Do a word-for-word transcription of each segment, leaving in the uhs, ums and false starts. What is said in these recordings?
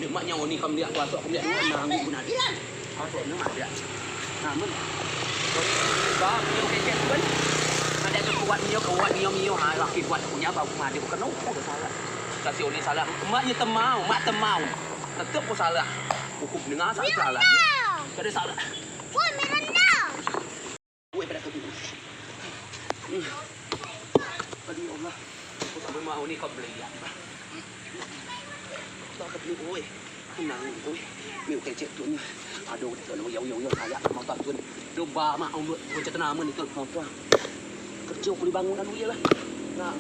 Mak nyau ni kemliak kuaso kemliak dua nanggung benar. Apa ni mak dia? Namun. Ba mio kecek kan. Ada tu kuat mio kuat mio mio ha laki kuat punya bau mati bukan no udah salah. Kasih oli salah. Mak nya temau, mak temau. Tetep ku salah. Hukum dengar salah salah. Kada salah. Woi merendang. Woi pada tu. Aduh ya Allah. Aku tak mau ni kau beli ya. Tak kebeli woi. Tenang woi. Mio kecek tu ni. Aduh dia tu yau yau yau saya tak mau tak tu. Doba mak umur macam tenaman itu motor. Kerja kuli bangunan woi lah. Nah.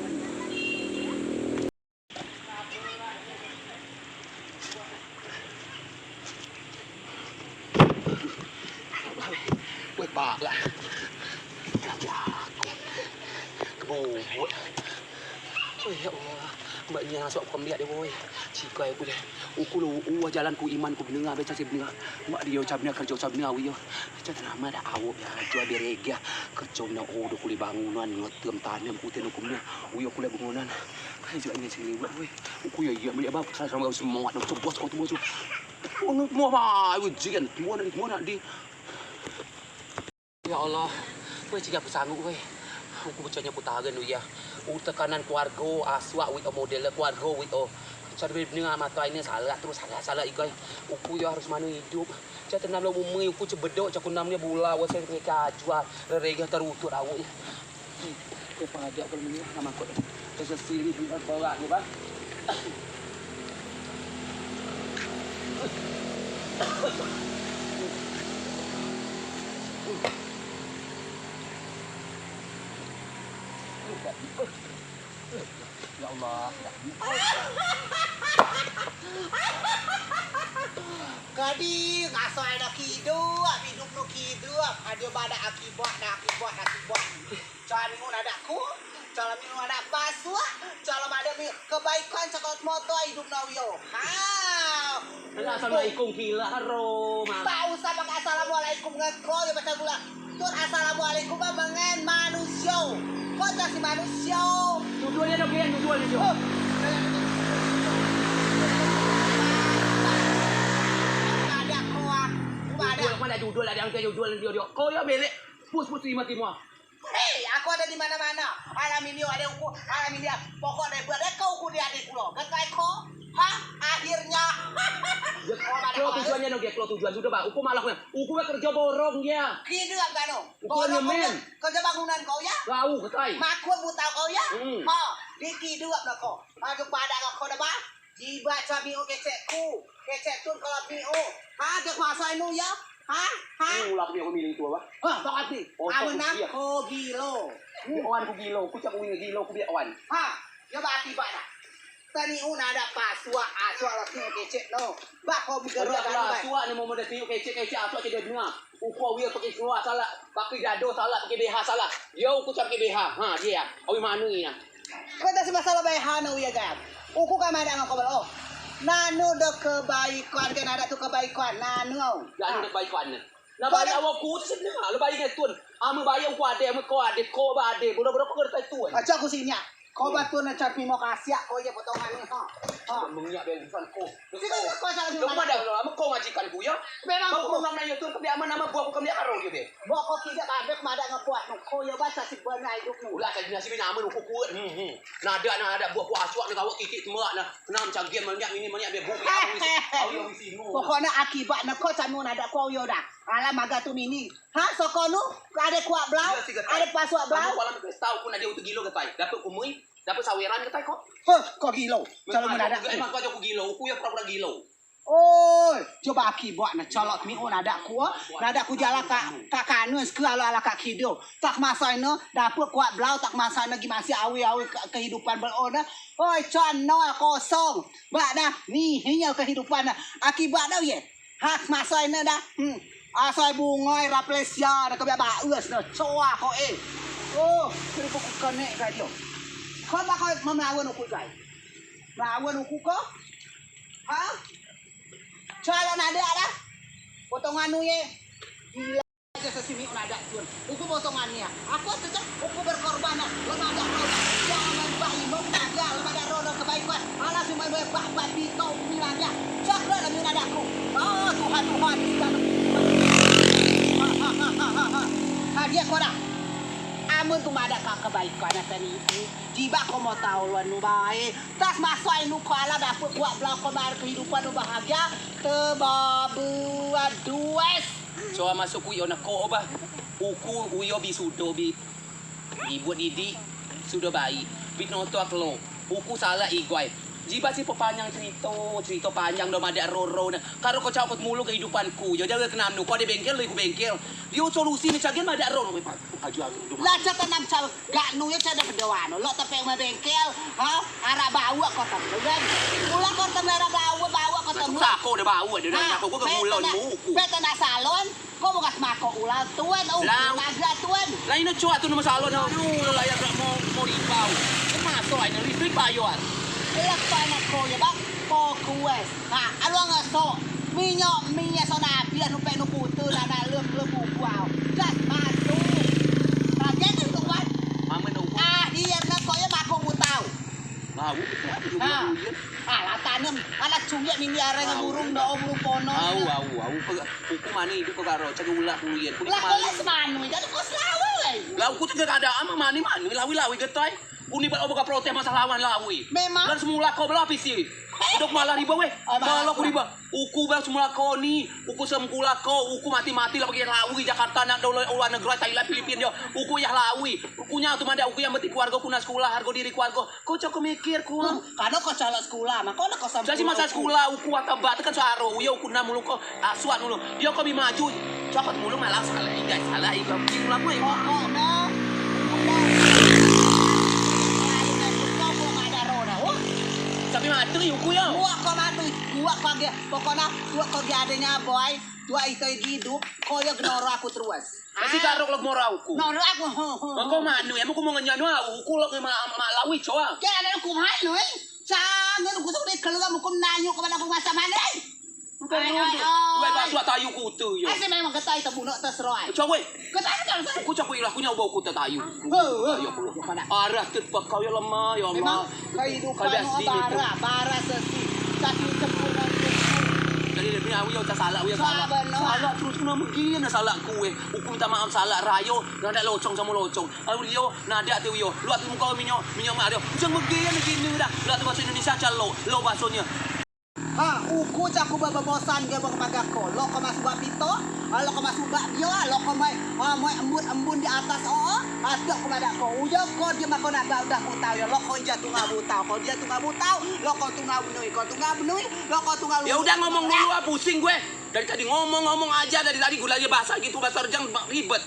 Weh, pak lah. Kebobot. Weh, ya Allah. Mbak nya sok kemliak deh, woi. Cikai aku deh. Uku lu, uwa jalan ku iman ku benenga, beca si benenga. Mbak dia ucap benenga, kerja ucap benenga, wih, yo. Beca tenama dak awok ya, jual berega. Kerja benenga, oh, udah kuli bangunan, ngetem tanem, kuten uku benenga. Wih, yo, kuli bangunan. Hai, jual ini sini, woi. Uku ya, iya, beli apa? Sama semua, dong, cebos, kau tunggu, cebos. Mau, mau apa? Ujian, mau nak, mau nak di. Ya Allah, weh, cigai ku sanggup, weh. Uku becanya ku tahan, weh, ya. Uku tekanan keluarga, asuak, weh, o, model keluarga, weh, o. Cari bini dengan mata ini salah, terus salah, salah, igai. Uku, ya, harus manu hidup. Cak tenam lo bumi, uku cebedok, cak kunam ni bula, weh, saya kena kajua, rerega terutut, awak, ya. Kau padak kalau menurut nama kau. Kau sesiri, berat, berat, ni, bang. Ya Allah. Kadi ngasai dak kidup, hidup nu kidup, ade ba dak akibat, dak akibat, dak akibat. Coa mi'un adak ku, coa mi'un adak pasuak, coa lem ade mi kebaikan, coa ko moto idup ne uyo. Ha. Assalamualaikum kila ro, Mak. Tak usah pakai assalamualaikum ngen ko, yo baca gula. Tun assalamualaikum ba mengen manusio. Ko coa si manusio. Judulnyo dong, Gen, judulnyo dong. Oh. Adak ko, ah. Adak. Judul, ko nak judul, adak judul, judul. Ko yo belek, pus, pus, terima, terima. Hei, aku ada di mana-mana. Alam ini ada uku, alam ini ada. Pokok dari berada kau uku di adik pulau. Getai ko. Ha? Akhirnya. Kalau tujuannya no, kalau tujuan sudah, Bang. Uku malah, uku kerja borong dia. Kira kan no. Uku nyemen. Kerja bangunan kau ya? Tahu, getai. Makun buta kau ya? Hmm. Ha, di kiduk no kau. Aku pada kau dah, Bang. Jibeak coa mi'uk kecek ku. Kecek tun kalau mi'uk. Ha, dek kuasai nu ya. Ha? Ha? Ulah ku mi'uk milih tu apa? Ha, bak ati. Amen aku gilo. Biak wan ku gilo, ku cak ku gilo, ku biak wan. Ha, ya bak ati bak dah. Tani un ada pasuak, asuak laki kecek no. Bak ko bigerak kan. Asuak ni mau mode mi'uk kecek, kecek asuak cedek dengar. Uku awil pakai seluar salah, pakai dado salah, pakai B H salah. Yo, uku cak pakai B H. Ha, dia. Awil manu ni. Ko tak si masalah B H no, ya kan? Uku kan madeak ngen ko belo. Nano do kebaikan, kan ade tu kebaikan. Nano. Nano do kebaikan. Nah, bayar awak ku tu sebenarnya. Lo bayar ngen tun. Ame bayar uku ade, ame ko ade, ko ba ade. Bodoh-bodoh ko ngerti tun. Aja aku sini. Ko ba tun nak cari terima kasih ko ya potongan ni, ha. Ha. Mengiak be urusan ko. Sini ko salah. Lo mana lo, ame ko majikan ku ya. Memang ko ngam nanya tun, tapi aman nama buah ku kami aro dia be. Bok ko kidek kabeh madeak ngebuat nu. Ko yo baca si benar idup nu. Ulah tadi nasi bina amen uku kuat. Hmm, hmm. Nadeak, nadeak buah ku asuak ne kawak titik temerak ne. Kenam cagian menyak mini menyak be buk. Pokokne akibat ne ko cak nu nadeak ko yo dah. Alam maga tu mini. Ha, soko nu ade kuak blau. Ade pasuak blau. Kamu kalau sampai tahu pun ade utu gilo getai. Dapat kumui, dapat saweran getai ko. Heh, ko gilo. Kalau menadak. Emang ko aja ku gilo. Uku ya pura-pura gilo. Oi, coba aki buak ne colok mi'un nadeak ku, nadeak ku jala ka, ka kanun seke ala ala ka kido. Tak masai ne dapet kuat blau, tak masai ne gi masih awi-awi ke-, kehidupan belo ne. Oi, coa nol kosong. Bak dah, nihil kehidupan ne. Aki bak dah ye. Hak masai ne dah. Hmm. Asai bungai raplesia ne kebiak baes ne. Coa ko eh. Oh, keribu ku kenek ka dio. Ko bak ko memelawan uku kai. Melawan uku ko. Ha? Calon ade ada. Potongan nu ye. Gila aja sesimi un ada tun. Uku potongan ni ya. Aku tu cak uku berkorban ya. Lem ada kau. Jangan bah imam naga lem ada roda kebaikan. Alas cuma bah bah bito uku bilang ya. Cak lo Ko dah. Amen tun madeak kak kebaikan atan ibu, jibeak ko mau tau luan nu bae. Tas maso anu ko alau dapet kuat belau ko mar kehidupan nu bahagia, tebabea dues. Coa masuk ku yo neko bah. Uku uyo bi sudo bi. Ibu didik sudo baik. Bi noto aklo. Uku saleak igai. Jibeak si pepanjang cerito, cerito panjang do madeak roro ne. Karo ko cakut mulu kehidupan ku. Yo, jaga kenam nu. Ko ade bengkel, lo iku bengkel. Dio solusi ne cagen madeak roro. Aju, aju. Lah, cak tanam cal gak nu yo, cak ade pedoan. Lo tepek mai bengkel, ha? Arak bawa ko temu, kan? Mula ko temu arak bawa, bawa ko temu. Sako ade bawa, ade nanya ko, ko ke mulon muku. Peta nak salon. Ko bukas mako ulau tun, oh, Lau. Naga tun. Lah ino coa tun masalah no. Aduh, lo layak gak mau, mau ribau. Kemaso ai listrik bayar. Lek ko anak ko ya bang, fokus. Ha, alu ngesok. Minyak, minyak so nabi anu pek nu kute lah nak lem, lem buku au. Gas masuk. Raja tu tuan. Mama no. Akhirnya ko ya mako butau. Bau, bau, bau, bau. Alah tanem, alah cunggiak mini arang burung do burung pono. Au, au, au. Uku mani idup karo cak ulak kuyen. Lah ko les manui, jadi ko selawe. Lah uku cak ada ama mani manui lawi-lawi getai. Kuni ba obo ka protes masalah lawan lawi. Memang. Lah semula ko belapis si. Dok malah riba weh. Malah kuni ba. Uku ba semula ko ni, uku semkula ko, uku mati-mati lah pegi lawi Jakarta nak dolo luar negeri, Thailand, Filipin yo. Uku yah lawi. Uku nyau tu madeak uku yang penting keluarga ku nak sekolah, harga diri keluarga. Ko cak ko mikir ku. Kano ko calak sekula, mako nak ko sampai. Jadi masa sekula uku akaba tekan suaro, uyo uku nam mulu ko asuat mulu. Dio ko bi maju, cak ko mulu malah salah igai, salah igai. Mungkin mula ko. Pokoknya, udah. Lalu naik pekok, gua nggak ada roda. Wah. Tapi mati uku yo. Gua ko mati, gua ko ge, pokoknya gua ko ge adanya boy, dua itu hidup, ko yo genoro aku terus. Masih karo kelok mora uku. Noro aku. Mako manu ya, muku mau ngenyano uku lok ma ma lawi coa. Kira ada aku manu eh. Sangen aku sudah keluar muku nanyo kepada aku masa mana eh. Bukan rundu. Weh, basuak tayu kute yo. Asal memang getai tebunuh terseroi. Coa weh. Getai kan. Uku cak weh lah, aku nyau bau kute tayu. Ayo pulang. Arah terpakau ya lemah ya Allah. Kehidupan bara, bara sesi. Satu sempurna. Jadi dia punya awak tak salah, awak salah. Salah terus kena mungkin salah kue. Uku minta maaf salah rayo, nadeak locong samo locong. Ayo dio nadeak tu yo. Luak tu muka minyo, minyo mak dio. Jangan begini begini dah. Luak tu bahasa Indonesia aja lo, lo bahasanya. Ha, uku cak ku bebosan ge bang pagar ko. Lo ko masuk bak pito, ha, lo ko masuk bak dio, ha, lo ko mai, ha, mai embun-embun di atas o, ha, tiok ku madeak ko. Uyo ko dio mako nak bak udah ku tau yo. Lo ko ija tungau butau, ko dio tungau butau, lo ko tungau benui, ko tungau benui, lo ko tungau. Ya udah ngomong dulu ah, pusing gue. Dari tadi ngomong-ngomong aja, dari tadi gue lagi bahasa gitu, bahasa Rejang ribet.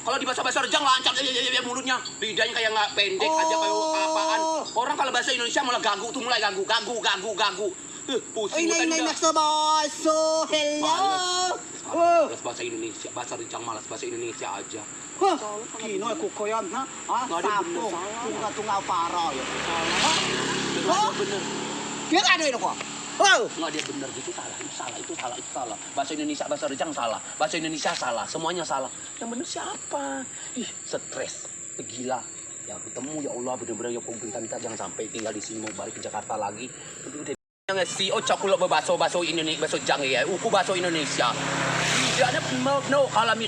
Kalau di bahasa-bahasa Rejang lancar, ya, ya, ya, ya, mulutnya, lidahnya kayak nggak pendek aja, kayak apaan. Orang kalau bahasa Indonesia malah gagu tuh, mulai gagu, gagu, gagu, gagu. Eh, pusing. Ini, ini bahasa, hello. Malas, malas bahasa Indonesia, bahasa Rejang malas, bahasa Indonesia aja. Hah, kino aku koyon, ha? Ah, sapo? Tunggal-tunggal paro ya. Salah. Bener. Dia nggak ada ini kok. Oh. Nggak, dia bener gitu, salah, itu salah, itu salah, itu salah. Bahasa Indonesia, bahasa Rejang salah, bahasa Indonesia salah, semuanya salah. Yang bener siapa? Ih, stres, gila. Ya aku temu ya Allah, bener-bener ya aku minta-minta jangan sampai tinggal di sini, mau balik ke Jakarta lagi. Yang si o cak kulo bebaso baso Indonesia, baso Jang ya, uku baso Indonesia. Tidak ada mau no kalau mi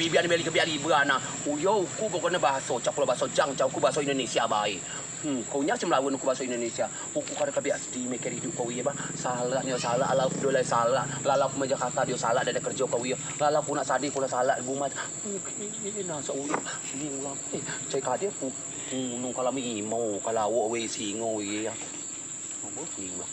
biar beli kebiar ibu anak. Uyo uku pokoknya baso cak kulo baso Jang, cak uku baso Indonesia baik. Hmm, kau nya semelawan uku baso Indonesia. Uku kada kebiar sedih mikir hidup kau iya bah. Salah nyo salah, alau dolai salah. Lalau ku ma Jakarta dio salah, dak ado kerjo kau iyo. Lalau ku nak sadih, ku nak salah, gumat. Oke, nasa uyo. Ni ulang. Eh, cai kadir ku. Gunung kalau mi imo, kalau awak we singo iya. Apa ni ulang?